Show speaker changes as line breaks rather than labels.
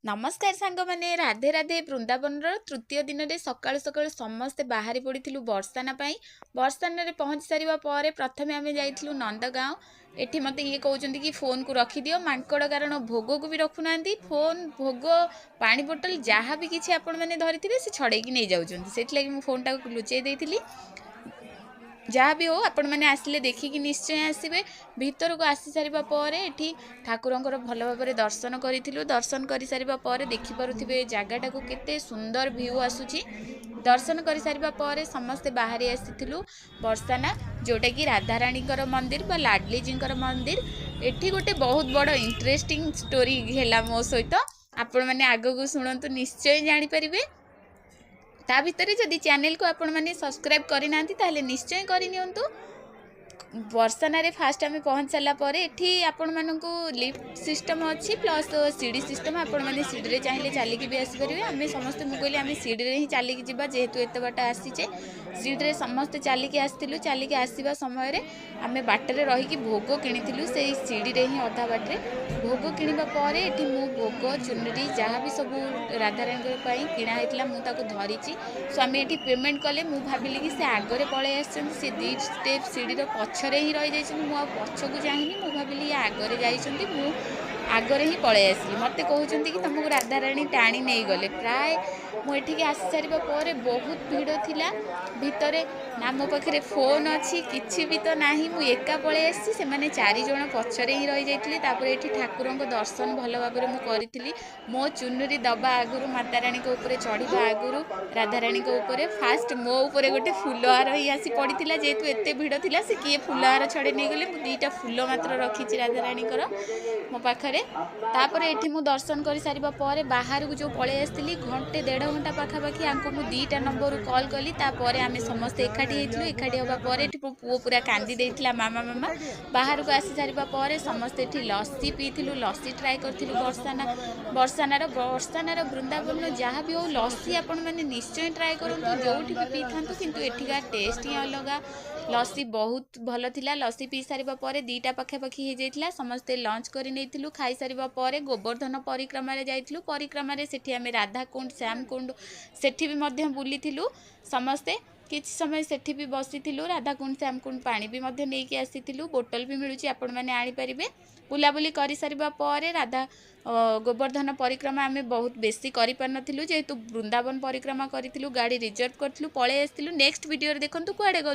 ନମସ୍କାର ସାଙ୍ଗମାନେ, ରାଧେ ରାଧେ। ବୃନ୍ଦାବନର ତୃତୀୟ ଦିନରେ ସକାଳୁ ସକାଳୁ ସମସ୍ତେ ବାହାରି ପଡ଼ିଥିଲୁ ବର୍ଷାନା ପାଇଁ। ବର୍ଷାନାରେ ପହଞ୍ଚି ସାରିବା ପରେ ପ୍ରଥମେ ଆମେ ଯାଇଥିଲୁ ନନ୍ଦଗାଁও। ଏଠି ମୋତେ ଇଏ କହୁଛନ୍ତି କି ଫୋନ୍କୁ ରଖିଦିଅ, ମାଙ୍କଡ଼ କାରଣ ଭୋଗକୁ ବି ରଖୁନାହାନ୍ତି। ଫୋନ୍, ଭୋଗ, ପାଣି ବୋଟଲ ଯାହା ବି କିଛି ଆପଣମାନେ ଧରିଥିବେ, ସେ ଛଡ଼େଇକି ନେଇଯାଉଛନ୍ତି। ସେଥିଲାଗି ମୁଁ ଫୋନ୍ଟାକୁ ଲୁଚେଇ ଦେଇଥିଲି। ଯାହା ବି ହଉ, ଆପଣମାନେ ଆସିଲେ ଦେଖିକି ନିଶ୍ଚୟ ଆସିବେ। ଭିତରକୁ ଆସି ସାରିବା ପରେ ଏଠି ଠାକୁରଙ୍କର ଭଲ ଭାବରେ ଦର୍ଶନ କରିଥିଲୁ। ଦର୍ଶନ କରିସାରିବା ପରେ ଦେଖିପାରୁଥିବେ ଜାଗାଟାକୁ କେତେ ସୁନ୍ଦର ଭ୍ୟୁ ଆସୁଛି। ଦର୍ଶନ କରିସାରିବା ପରେ ସମସ୍ତେ ବାହାରି ଆସିଥିଲୁ ବର୍ଷାନା, ଯେଉଁଟାକି ରାଧାରାଣୀଙ୍କର ମନ୍ଦିର ବା ଲାଡ଼ଲିଜୀଙ୍କର ମନ୍ଦିର। ଏଠି ଗୋଟେ ବହୁତ ବଡ଼ ଇଣ୍ଟରେଷ୍ଟିଂ ଷ୍ଟୋରି ହେଲା ମୋ ସହିତ। ଆପଣମାନେ ଆଗକୁ ଶୁଣନ୍ତୁ, ନିଶ୍ଚୟ ଜାଣିପାରିବେ। ତା ଭିତରେ ଯଦି ଚ୍ୟାନେଲକୁ ଆପଣମାନେ ସବସ୍କ୍ରାଇବ୍ କରିନାହାନ୍ତି, ତାହେଲେ ନିଶ୍ଚୟ କରିନିଅନ୍ତୁ। ବର୍ଷାନାରେ ଫାଷ୍ଟ ଆମେ ପହଞ୍ଚି ସାରିଲା ପରେ ଏଠି ଆପଣମାନଙ୍କୁ ଲିଫ୍ଟ ସିଷ୍ଟମ୍ ଅଛି, ପ୍ଲସ୍ ସିଡ଼ି ସିଷ୍ଟମ୍। ଆପଣମାନେ ସିଡ଼ିରେ ଚାହିଁଲେ ଚାଲିକି ବି ଆସିପାରିବେ। ଆମେ ସମସ୍ତେ, ମୁଁ କହିଲି ଆମେ ସିଡ଼ିରେ ହିଁ ଚାଲିକି ଯିବା, ଯେହେତୁ ଏତେ ବାଟ ଆସିଛେ। ସିଡ଼ିରେ ସମସ୍ତେ ଚାଲିକି ଆସିଥିଲୁ। ଚାଲିକି ଆସିବା ସମୟରେ ଆମେ ବାଟରେ ରହିକି ଭୋଗ କିଣିଥିଲୁ, ସେଇ ସିଡ଼ିରେ ହିଁ ଅଧା ବାଟରେ। ଭୋଗ କିଣିବା ପରେ ଏଠି ମୁଁ ଭୋଗ, ଚୁନରି ଯାହା ବି ସବୁ ରାଧାରାଣୀଙ୍କ ପାଇଁ କିଣା ହେଇଥିଲା, ମୁଁ ତାକୁ ଧରିଛି। ସ୍ୱାମୀ ଏଠି ପେମେଣ୍ଟ କଲେ। ମୁଁ ଭାବିଲି କି ସେ ଆଗରେ ପଳେଇ ଆସିଛନ୍ତି, ସେ 2 ଷ୍ଟେପ୍ ସିଡ଼ିର ପଛରେ ହିଁ ରହିଯାଇଛନ୍ତି। ମୁଁ ଆଉ ପଛକୁ ଚାହିଁନି। ମୁଁ ଭାବିଲି ଇଏ ଆଗରେ ଯାଇଛନ୍ତି, ମୁଁ ଆଗରେ ହିଁ ପଳେଇ ଆସିଲି। ମୋତେ କହୁଛନ୍ତି କି ତୁମକୁ ରାଧାରାଣୀ ଟାଣି ନେଇଗଲେ। ପ୍ରାୟ ମୁଁ ଏଠିକି ଆସି ସାରିବା ପରେ ବହୁତ ଭିଡ଼ ଥିଲା ଭିତରେ। ନା ମୋ ପାଖରେ ଫୋନ୍ ଅଛି, କିଛି ବି ତ ନାହିଁ। ମୁଁ ଏକା ପଳେଇ ଆସିଛି, ସେମାନେ ଚାରିଜଣ ପଛରେ ହିଁ ରହିଯାଇଥିଲେ। ତାପରେ ଏଠି ଠାକୁରଙ୍କ ଦର୍ଶନ ଭଲ ଭାବରେ ମୁଁ କରିଥିଲି। ମୋ ଚୁନୁରି ଦେବା ଆଗରୁ, ମାତାରାଣୀଙ୍କ ଉପରେ ଚଢ଼ିବା ଆଗରୁ, ରାଧାରାଣୀଙ୍କ ଉପରେ ଫାଷ୍ଟ ମୋ ଉପରେ ଗୋଟେ ଫୁଲହାର ହିଁ ଆସି ପଡ଼ିଥିଲା। ଯେହେତୁ ଏତେ ଭିଡ଼ ଥିଲା, ସେ କିଏ ଫୁଲହାର ଛଡ଼େଇ ନେଇଗଲେ। ମୁଁ 2ଟା ଫୁଲ ମାତ୍ର ରଖିଛି ରାଧାରାଣୀଙ୍କର ମୋ ପାଖରେ। ତାପରେ ଏଠି ମୁଁ ଦର୍ଶନ କରିସାରିବା ପରେ ବାହାରକୁ ଯେଉଁ ପଳେଇ ଆସିଥିଲି, ଘଣ୍ଟେ ଦେଢ଼ ଘଣ୍ଟା ପାଖାପାଖି ଆଙ୍କୁ ମୁଁ 2ଟା ନମ୍ବରରୁ କଲ୍ କଲି। ତାପରେ ଆମେ ସମସ୍ତେ ଏକାଠି ହେଇଥିଲୁ। ଏକାଠି ହେବା ପରେ ଏଠି ମୋ ପୁଅ ପୁରା କାନ୍ଦି ଦେଇଥିଲା, ମାମା ମାମା। ବାହାରକୁ ଆସି ସାରିବା ପରେ ସମସ୍ତେ ଏଠି ଲସି ପିଇଥିଲୁ, ଲସି ଟ୍ରାଏ କରିଥିଲୁ ବର୍ଷାନା ବର୍ଷାନାର ବର୍ଷାନାର ବୃନ୍ଦାବନର ଯାହା ବି ହଉ, ଲସି ଆପଣମାନେ ନିଶ୍ଚୟ ଟ୍ରାଏ କରନ୍ତୁ, ଯେଉଁଠି ବି ପିଇଥାନ୍ତୁ, କିନ୍ତୁ ଏଠିକା ଟେଷ୍ଟ ହିଁ ଅଲଗା। ଲସି ବହୁତ ଭଲ ଥିଲା। ଲସି ପିଇ ସାରିବା ପରେ 2ଟା ପାଖାପାଖି ହେଇଯାଇଥିଲା। ସମସ୍ତେ ଲଞ୍ଚ କରି ନେଇଥିଲୁ। ଖାଇସାରିବା ପରେ ଗୋବର୍ଦ୍ଧନ ପରିକ୍ରମାରେ ଯାଇଥିଲୁ। ପରିକ୍ରମାରେ ସେଠି ଆମେ ରାଧାକୁଣ୍ଡ, ଶ୍ୟାମକୁଣ୍ଡ ସେଠି ବି ମଧ୍ୟ ବୁଲିଥିଲୁ। ସମସ୍ତେ କିଛି ସମୟ ସେଠି ବି ବସିଥିଲୁ। ରାଧାକୁଣ୍ଡ, ଶ୍ୟାମକୁଣ୍ଡ ପାଣି ବି ମଧ୍ୟ ନେଇକି ଆସିଥିଲୁ। ବୋଟଲ ବି ମିଳୁଛି, ଆପଣମାନେ ଆଣିପାରିବେ। ବୁଲାବୁଲି କରିସାରିବା ପରେ ରାଧା ଗୋବର୍ଦ୍ଧନ ପରିକ୍ରମା ଆମେ ବହୁତ ବେଶୀ କରିପାରିନଥିଲୁ, ଯେହେତୁ ବୃନ୍ଦାବନ ପରିକ୍ରମା କରିଥିଲୁ, ଗାଡ଼ି ରିଜର୍ଭ କରିଥିଲୁ, ପଳେଇ ଆସିଥିଲୁ। ନେକ୍ସଟ ଭିଡ଼ିଓରେ ଦେଖନ୍ତୁ କୁଆଡ଼େ ଗଲୁ।